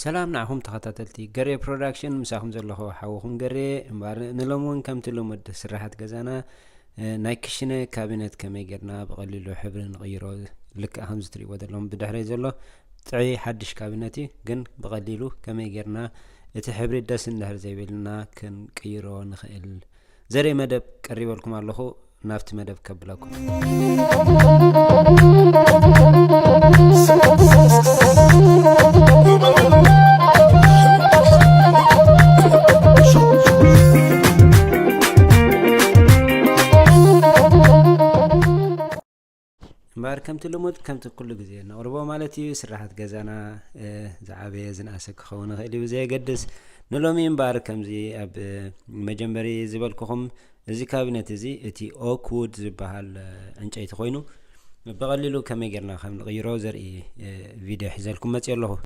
ሰላም ንዓኹም ተኸታተልቲ ገሬ ፕሮዳክሽን፣ ምሳኹም ዘለኹ ሓውኹም ገሬ። እምበኣር ንሎሚ እውን ከምቲ ልሙድ ስራሓት ገዛና፣ እ፣ ናይ ክሽነ ካቢነት ከመይ ጌርና ብቐሊሉ ሕብሪ ንቕይሮ፣ ልክዕ ከምዚ ትርእይዎ ዘለኹም ብድሕረይ ዘሎ ጥዑይ ሓድሽ ካቢነት እዩ፣ ግን ብቐሊሉ ከመይ ጌርና እቲ ሕብሪ ደስ እንድሕር ዘይብልና ክንቅይሮ ንኽእል ዘርኢ መደብ ቀሪበልኩም ኣለኹ። ናብቲ መደብ ከብለኩም። እምበኣር ከምቲ ልሙድ፣ ከምቲ ኩሉ ግዜ ነቕርቦ ማለት እዩ፣ ስራሓት ገዛና፣ እ፣ ዝዓበየ ዝነኣሰ ክኸውን ይኽእል እዩ፣ ብዘየገድስ። ንሎሚ እምበኣር ከምዚ ኣብ፣ እ፣ መጀመሪ ዝበልኩኹም፣ እዚ ካቢነት እዚ እቲ ኦክውድ ዝበሃል፣ እ፣ ዕንጨይቲ ኮይኑ፣ ብቐሊሉ ከመይ ጌርና ከም ንቕይሮ ዘርኢ፣ እ፣ ቪድዮ ሒዘልኩም መፅእ ኣለኹ።